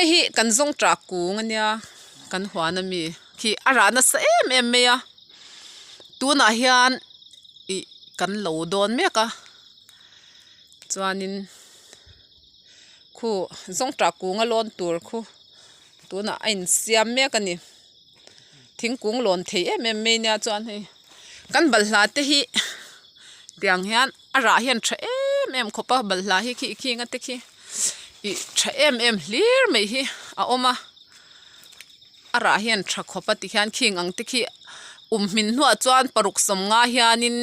Hei hi kan zawng tah kung a nia kan huan ami khi a rah nasa em em mai a tunah hian ih kan lo dawn mek a chuanin khu zawng tah kung a lawn tur khu tunah a insiam mek a ni thingkung lawn thei em em mai nia chuan hei kan balhla te hi tiang hian a rah hian tha em em khawp a balhla hi khi khing a te khi ih tha em em hlir mai hi a awm a a rah hian tha khawp a tikhian khing ang te khi um hmin hnuah chuan paruk sawmnga hianin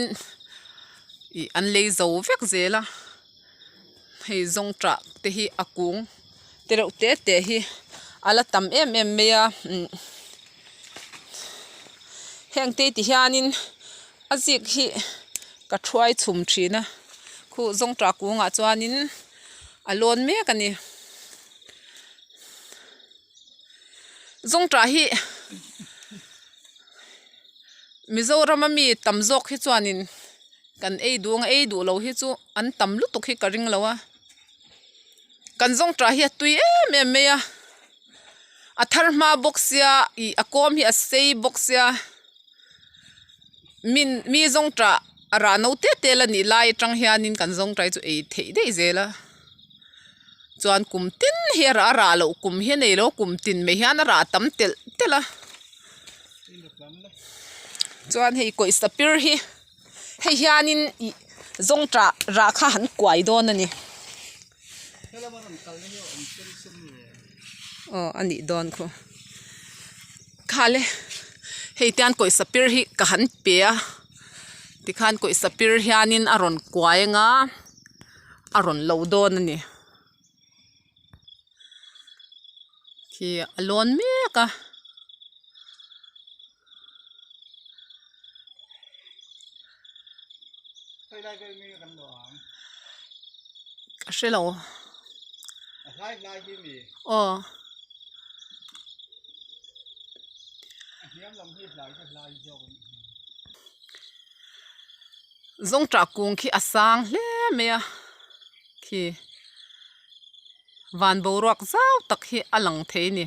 ih an lei zo vek zel a hei zawng tah te hi a kung te reuh te te hi a la tam em em mai a umm heng te ti hianin a zik hi ka thuai chhum thin a khuh zawng tah kungah chuanin a lawn mek a ni zawng tah hi Mizoram a mi tam zawk hi chuanin kan ei duh ang a ei duh lo hi chu an tam lutuk hi ka ring lo a kan zawng tah hi a tui em em mai a a thar hma bawk sia ih a kawm hi a sei bawk sia min mi zawng tah a rah no te te la nih lai atang hianin kan zawng tah hi chu ei theih daih zel a chuan kum tin hi a rah a rah loh kum hi a nei lo kum tin mai hian a rah tam telh telh a chuan hei kawih sapir hi hei hianin ih zawng tah rah kha han kuai dawn a ni aw a nih dawn khu khale hei tian kawih sapir hi ka han pe a tikhan kawih sapir hianin a rawn kuai anga a rawn lo dawn a ni. Khi a lawn mek a. Ka hre lo. Aw. Zawngṭah kung khi a sang hle mai a khi van boruak zau tak hi a lang thei a ni.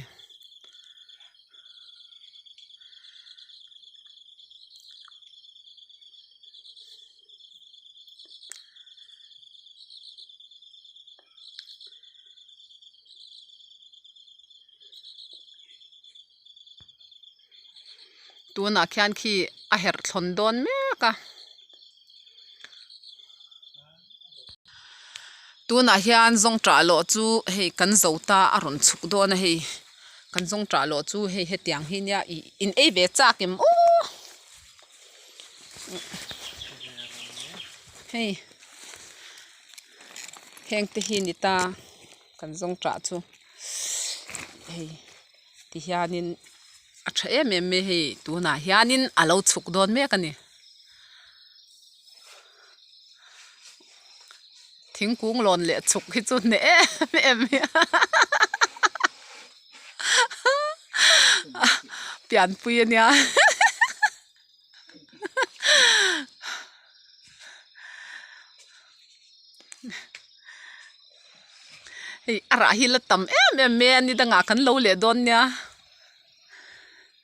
Tunah khian khi a herh thlawn dawn mek a tunah hian zawng tah lawh chu hei kan zo ta a rawn chhuk dawn a hei kan zawng tah lawh chu hei hetiang hi nia ih in ei ve chak em aw hei heng te hi ni ta kan zawng tah chu hei. Ti hianin a tha em em mai hei tunah hianin a lo chhuk dawn mek a ni. Thingkung lawn leh chhuk hi chu hneh em em mai a pianpui a nia. Hei a rah hi la tam em em mai a ni dangah kan lo leh dawn nia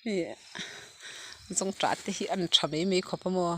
hei zawngṭah te hi an tha mai mai khawp a maw.